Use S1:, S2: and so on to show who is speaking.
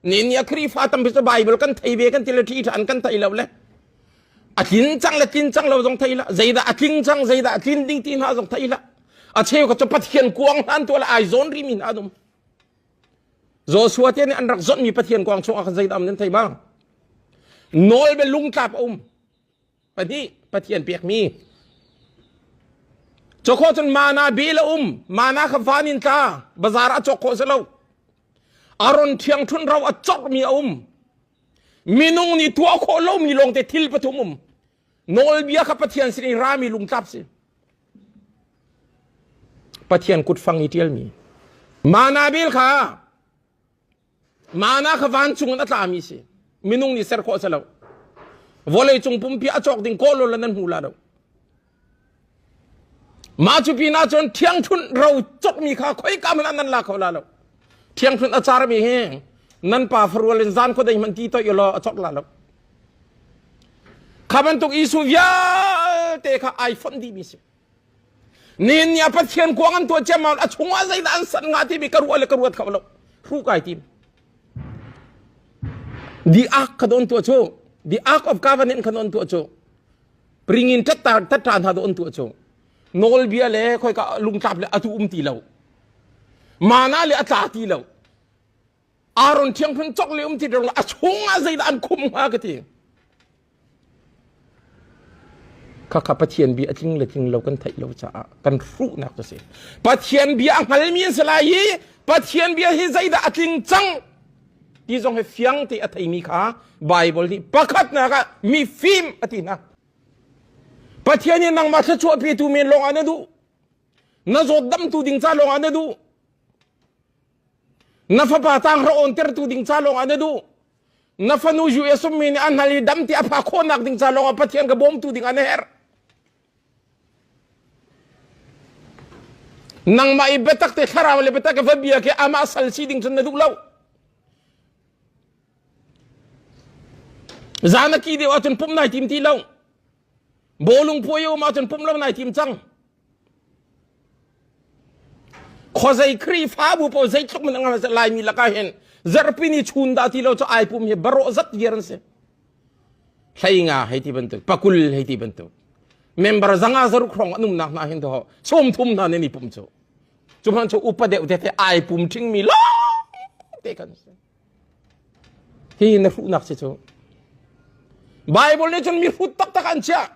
S1: Ni ni a Khrihfa tampi cu Bible kan thei ve kan ti le ṭhi ṭhan kan thei lo le a tlin cang le tlin cang lo zong thei la zeidah a tling cang zeidah a tlin ding ti hna zong thei la a cheu ka cu Pathian kuang hlan tu le ai zawn ri mi hna an um Joshua te nih an rak zawnh mi Pathian kuang chung ah khan zeidah um nan thei ma nawl be lungtlap a um pahnih Pathian pekmi cawkho cun mana bil a um mana kha van in tla bazar a cawk khawh si lo aron thiang thun ro a cawk mi a um minung nih tuah khawh lomi lawngte thil pathum um nawlbia kha Pathian sin i rami lungtlap si Pathian kutfang i ṭialmi mana bil kha Mana kha vancung in a tlami si. Minung nih ser khawh si lo. Vawlei cung pumpi a cawk ding kawl nan hmu la lo. Mah cu pinah cun thiangthunh ro cawkmi kha khoika hmanh ah nan la kho la lo. Thiangthunh a carmi hi nan pa farual in zan khuadei hmanh ti toih law a cawk la lo. Kha bantuk Isu vialte kha ai fonh dihmi si. Nihin ni ah Pathian kuang an tuah ciammam a chungah zeidah an sanh nga timi ka ruah le ka ruat kho lo. Hruh kai tim. The Ark kha don tuah cu. The Ark of Covenant kha don tuah cu. Ringin tatta tatta hna don tuah cu. Nawlbia le khoi ka lungtlap le atu um ti lo. Mana le a tla ti lo. Aaron thiangphun chok le um ti lo. A chungah zeidah an khum hnga ka ti. Khakha Pathian bia a tling le tling lo kan theih lo caah kan hruhnak cu si. Pathian bia a hngalmi an si lai i Pathian bia hi zeidah a tling cang ti zong hi fiang te a theimi kha Bible nih pakhatnak ah mifim a ti hna. Pathian nih nangmah thluachuah petu men lawng ah na duh. Na zawt damtu ding ca lawng ah na duh. Na fapa tang ra awntertu ding ca lawng ah na duh. Na fanu US ummi nih an hal i dam ti a pha khawhnak ding ca lawng ah Pathian ka bawmtu ding an herh. Nangmah i biatak te thlarau le biatak va bia khi amah sal si ding cun na duh lo. Zan a ki deuh ahcun pum nai tim ti lo. Bawlung puai um ahcun pum lo nai tim cang. Khuazei Khrihfabu pawl zeitluk man ngal Laimi lakah hin zarhpi ni chun dah ti lo cu ai pum hi barawh zat viar an si. Hlei nga hei ti bantuk, pakul hei ti bantuk. Member zanga zaruk hrong an umnak hna hin to sawm thum hna ne ni pum cu. Cu hman cu upa deuh te te ai pum ṭhing mi lawng te kan si. Hi na hruhnak si cu. Bible nih cun mi hrut taktak an chiah.